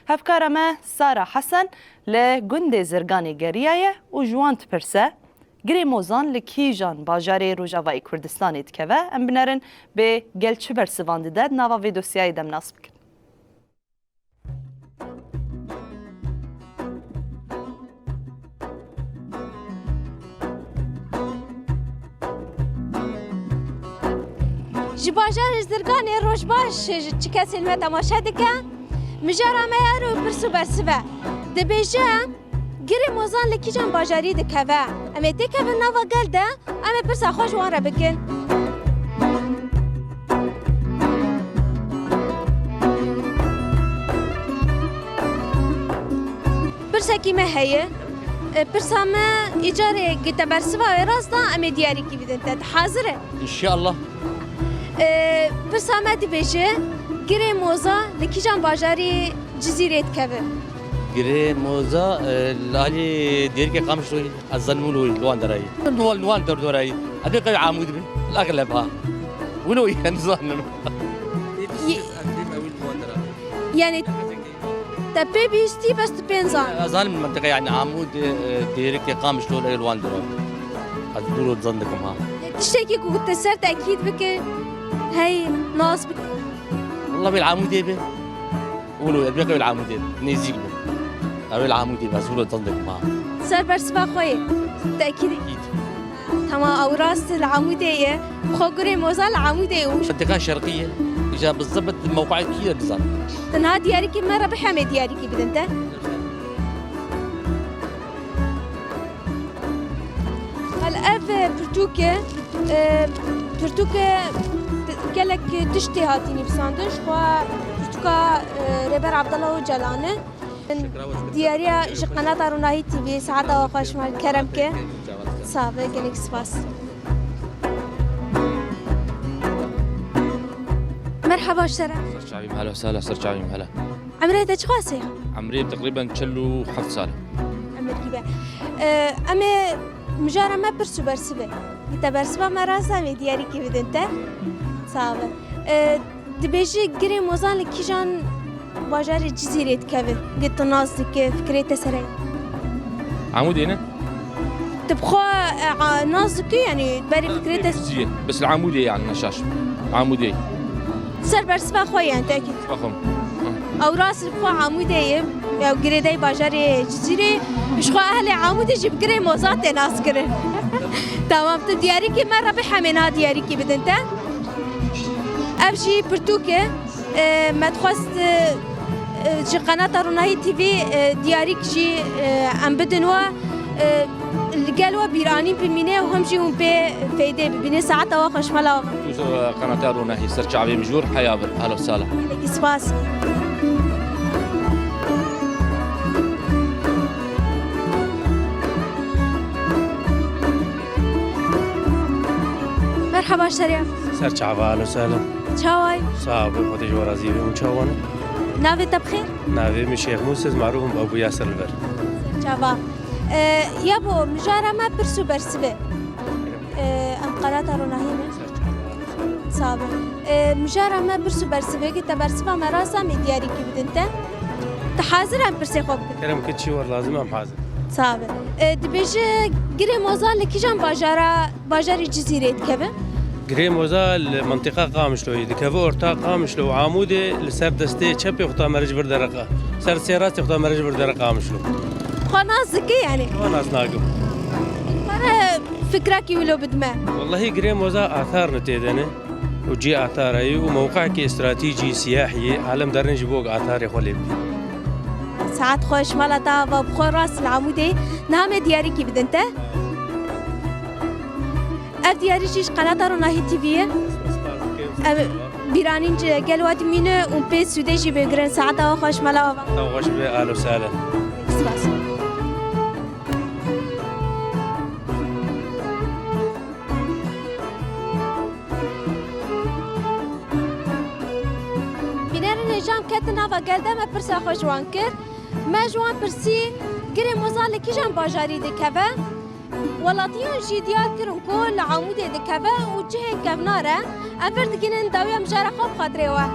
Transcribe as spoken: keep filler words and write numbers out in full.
Hevkara me Sara Hesen li gundê Zirganê geriyaye û ji wan dipirse, Girê Mozan li kîjan bajarê Rojavayê Kurdistanê dikeve? Em binerin bê gel çi bersivan dide, di nava vê dosyayê de em nas bikin. Ji bajarê Zirganê roj baş, ji çi kesên me temaşe dike. Mijara me ero pirs û bersiv e. Dibêje, Girê Mozan li kîjan bajarî dikeve? Em ê têkevin nava gel de, em ê pirsa xwe ji wan re bikin. Pirsekî me heye. E, pirsa me îcarê gi te bersiva wê rast da, em ê diyarîkî bidin te. Tu hazir e? İnşallah. E, pirsa me dibêje, Girê Moza li kîjan bajarî Cizîrê dikeve? Girê Moza, e, li alî Dêrikê Qamişloyê, ez zanim wilo yî, li wan derayî. Li wan, li wan derdorayî. Edê qey Amûd bi, li exleb ha. Wilo yî, nizanim. Ye- Yanî, te pê bihîstî, bes tu pê nizan. Ez zanim mentiqa, yanî Amûd, e, Dêrikê Qamişlo, li wan derayî. Ez dûro zan dikim ha. Tiştekî ku te ser tekîd bike, hey, nas bike. Wela wê li Amûdê be. Wilo, ez bê qey li Amûdê, nêzîk bim. Ew ê li Amûdê be, ez wilo zan dikim ha. Ser bersiva xwe yê. Tekîd. Tekîd. Tamam, ew rast li Amûdê ye. Xwe gurê moza li Amûdê ye û Mentiqa şerqî ye. Îja bi zibit mewqeekî ye dizan. Niha diyarîkî me re bihemê diyarîkî bidin te. Hal ev pirtûk e, e, pirtûk e, gelek tiştê hatî nivîsandin. Ji xwe pirtûka, e, Rêber Abdullah Ocalan e. Diyariya ji Qenata Ronahî T V, saeta we xweş, mal kerem ke. Sağ be, gelek spas. Merhaba, ji te re. Ser çavî me hele, sala, ser çavî me hele. Emrê te çiqas e? Emrê teqrîben çil û heft sal. Emir gibi. Ee, em ê mijara me pirs û bersiv e. Te bersiva me rast da, em ê diyarîkî bidin te. Sağ be. Ee, dibêjî Girê Mozan li kîjan bajarê Cizîrê dikeve? Gi tu nas dike, fikrê te ser e? Amûdê ne? Tu bi xwe, e, a, nas dikî, yanî berê fikrê te Cizîrê. Bes li Amûdê yani neşaş. Amûdê. Ser bersiva xwe yani tekî. Baxım. Ew rast li xwe Amûdê ye. Ew girêdayî bajarê Cizîrê. Ji xwe ehlê Amûdê jî bi Girê Moza tê nas kirin. Tamam, tu diyarîkî me re bihemê niha diyarîkî bidin te. Ev jî pirtûk e. E, me dixwest, e, e, ji Qenata Ronahî T V, e, diyarîk jî, e, em bidin we, e, li gel we bîranîn bimîne û hem jî hûn pê feydê bibîne. Saeta we xweş, mala we. Tûz, e, Qenata Ronahî ser çavê mijûr heya vir. Alo, sala. Gelekî spas. Merhaba, şeref. Ser çava, alo, sala. Çaway? Sağ ol, Xwedê ji we razî be. Hûn çawan in? Navê te bi xêr? Navê min Şêx Mûs, ez marûf im bi Ebû Yasir li vir. Çava. E, yabo, mijara me pirs û bersiv e. E, em Qenata Ronahî ne? Sağ be. E, mijara me pirs û bersiv e, ki te bersiva me rast da, em ê diyarîkî bidin te. Te hazir em pirsê xwe bikin? Kerem ki çi we lazim em hazir. Sağ be. E, dibêje Girê Moza li kîjan bajara Bajarê Cizîrê dikeve? Girê Moza li mintiqa Qamişloyê dikeve, orta Qamişlo û Amûdê li ser destê çepê xwe ta meric vir deriqa. Ser destê rastê xwe ta meric vir deriqa Qamişlo. Xwe nas dike yani? Xwe nas nakim. Para fikrakî wilo bidime. Wellahî Girê Moza athar ne tê de ne. Û cî athara ye û mewqekê stratejî siyahî ye. Alem derin ji bo atarê xwe lê bidî. Saet xweş, mala te ava bi xwe rast li Amûdê. Niha me diyarîkî bidin te. Ev diyarî jî ji Qenata Ronahî T V ye. Ev bîranîn ji gel we dimîne û pê sûdê jî bêgirin. Saeta we xweş, mala we va. Te xweş be, alo sala. Spas. Bînerên hêja em ketin nava gel de, me pirsa xwe ji wan kir. Me ji wan pirsî, Girê Moza li kîjan bajarî dikeve? Welatiyan jî diyar kirin ku li Amûdê dikeve û cihê kevnar e. Em vir digihînin dawiya mijara xwe bi xatirê we.